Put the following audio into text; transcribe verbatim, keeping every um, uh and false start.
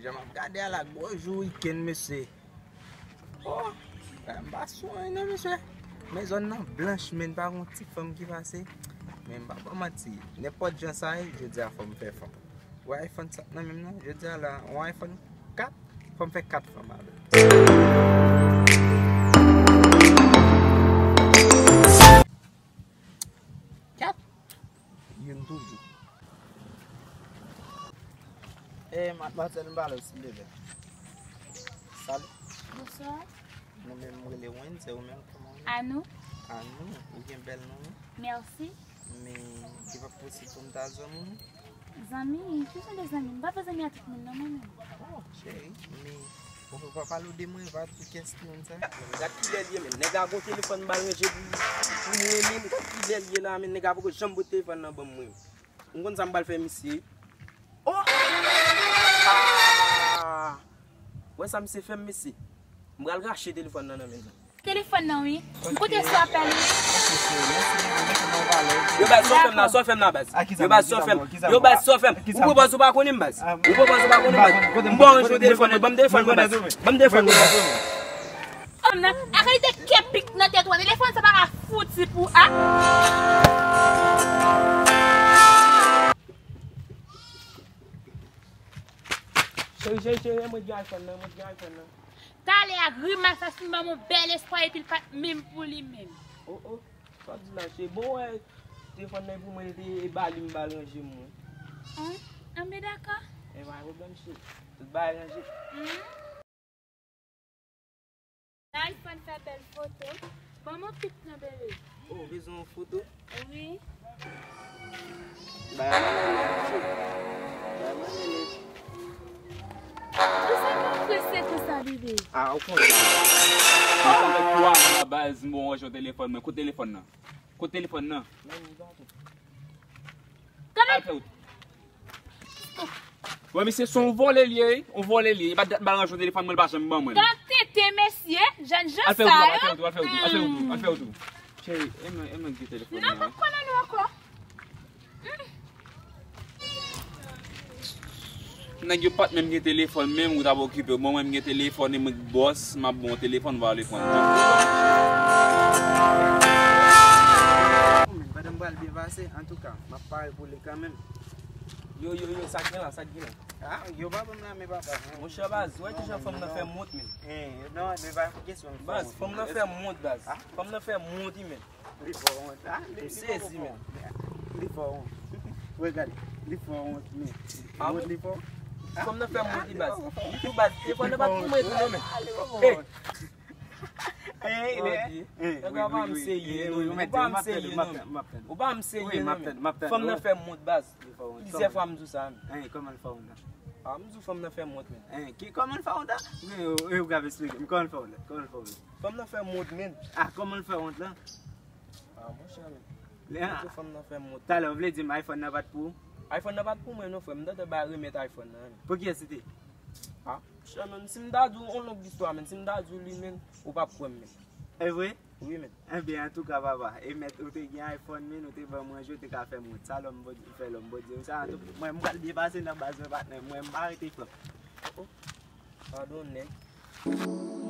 M ap gade a la, gwo jou wikenn, mesye. Oh, m pa sou anyen non, mesye. Men zòn nan blanch, men pa gon ti fanm ki pase. Men m pa ba w manti, nenpòt jan sa ye, jodi a fò m fè fanm. Wè iPhone sa nan men m nan, jodi a la, yon iPhone kat, fò m fè kat fanm avè l. Kat. Youn toujou. Eh, madmwazèl, m pale w, silvouplè. Salut. Bonsoir. Mwen menm, m rele Wendy, e ou menm, kòman w ye? Anou. Anou, ou gen bèl non, wi. Merci. Men, li p ap posib pou m ta zanmi w? Zanmi? Ki jan de zanmi? M pa fè zanmi a tout moun non, mwen menm. Oh, cheri, men ou pè pa pale w de mwen, pa tou kès moun sa. Gad kilè l ye, men nèg la gon telefòn m ba l ranje pou, pou mwen, men gad kilè l ye la, men nèg la poko janm pote telefòn nan ban mwen. M konn sa m pral fè misye. Oh! Ah! Wè sa misye fè m, mesye. M pral rache telefòn nan nan men l. Telefòn nan, wi. M koute sou apèl, wi. Yo, baz, sa w fè m la, sa w fè m la, baz. Yo, baz, sa w fè m. Yo, baz, sa w fè m. Ou pwopòz ou pa konnen m, baz. Ou pwopòz ou pa konnen m, baz. M ba w yon telefòn mwen, ban m telefòn mwen, baz. Ban m telefòn mwen, baz. Fòm nan, a kalite kè pik nan tèt ou a, telefòn sa pa ka fouti pou a. Cheri, cheri, cheri, mwen gen iPhone nan, mwen gen iPhone nan. Talè a, grimas la fin ban m yon bèl espwa epi l pa t menm pou li menm. Oh, oh, sa w di la, cheri? Bon, wè, telefòn nan pou mwen, li te ba li, m ba l ranje mwen. An, anben dakò. E pa gen pwoblèm, cheri. Tout bagay ranje. Hmm. iPhone fè bèl foto. Ban m yon pik non, bebe. Oh, ou bezwen yon foto? Wi. Bay a mwen, mwen, mwen. Bay a mwen, mwen. Poukisa w prese konsa, bebe? Ah, ou konnen. Mwen fè twa mwa baz, m bon ranje yon telefòn mwen. Kote telefòn nan? Kote telefòn nan? Kòman? Al fè wout. Wè, misye se yon vòlè li ye, wi. Yon vòlè li ye. E pa dat m al ranje yon telefòn mwen, li pa janm ban mwen l. Tan tenten, mesye, jèn jan sa yo. Al fè wout, al fè wout, al fè wout, al fè wout, al fè wout. Cheri, e mwen, e mwen ki gen telefòn nan. Non, m p ap konnen nou ankò. Nèg yo pa t menm gen telefòn menm, ou t ap okipe. Bon, mwen, m gen telefòn, e mwen k bòs, m ap ba w telefòn, ou pa vle pran l. Bon, men, pandan m pral byen pase, antouka, m ap pare pou li kanmenm. Yo, yo, yo, sa k gen la, sa k gen la? Ah, yo pa ban m la, men papa. Monchè, baz, wè kijan fanm nan fè m wont, men. Eh, non, men pa kesyon fanm nan fè m wont, baz. Fanm nan fè m wont, wi, men. Li fò wont, ah, li, li fò wont. M sezi, men. Li fò wont. Wè, gade, li fò wont, men. Ah, wont, li fò. Fanm nan fè m wont, wi, baz. Li tou, baz. Telefòn nan pa t pou mwen tou, non, men. Hey, hey, nèg la pa m serye, non, men. Ou pa m serye, non, men. Ou pa m serye, non, men. Fanm nan fè m wont, baz. Plizyè fwa m di w sa, men. Kòman l fè wont la? Ah, m di w fanm nan fè m wont, men. Kòman l fè wont la? Ou ka esplike m, kòman l fè wont la? Kòman l fè wont la? Fanm nan fè m wont, men. Ah, kòman l fè wont la? Ah, monchè, men. Mwen di w fanm nan fè m wont. Talè, ou vle di m iPhone nan pa t pou ou? iPhone nan pa t pou mwen, non, frè m. M tande bay remèt iPhone nan, men. Pou kiyès li te? Ah, monchè, men, si m ta di w yon long istwa, men, si m ta di w li, men, ou p ap kwè m, men. E vre? Wi, men. Ebyen, antouka, papa, e mèt, ou te gen iPhone, men, ou te ban m ranje, ou te ka fè m wont. Sa lòm Bondye, fè lòm Bondye. Sa, antouka, mwen, m pral byen pase nan baz mwen, patnè. Mwen, m pa rete frè m. Oh, oh. Padon, nèg.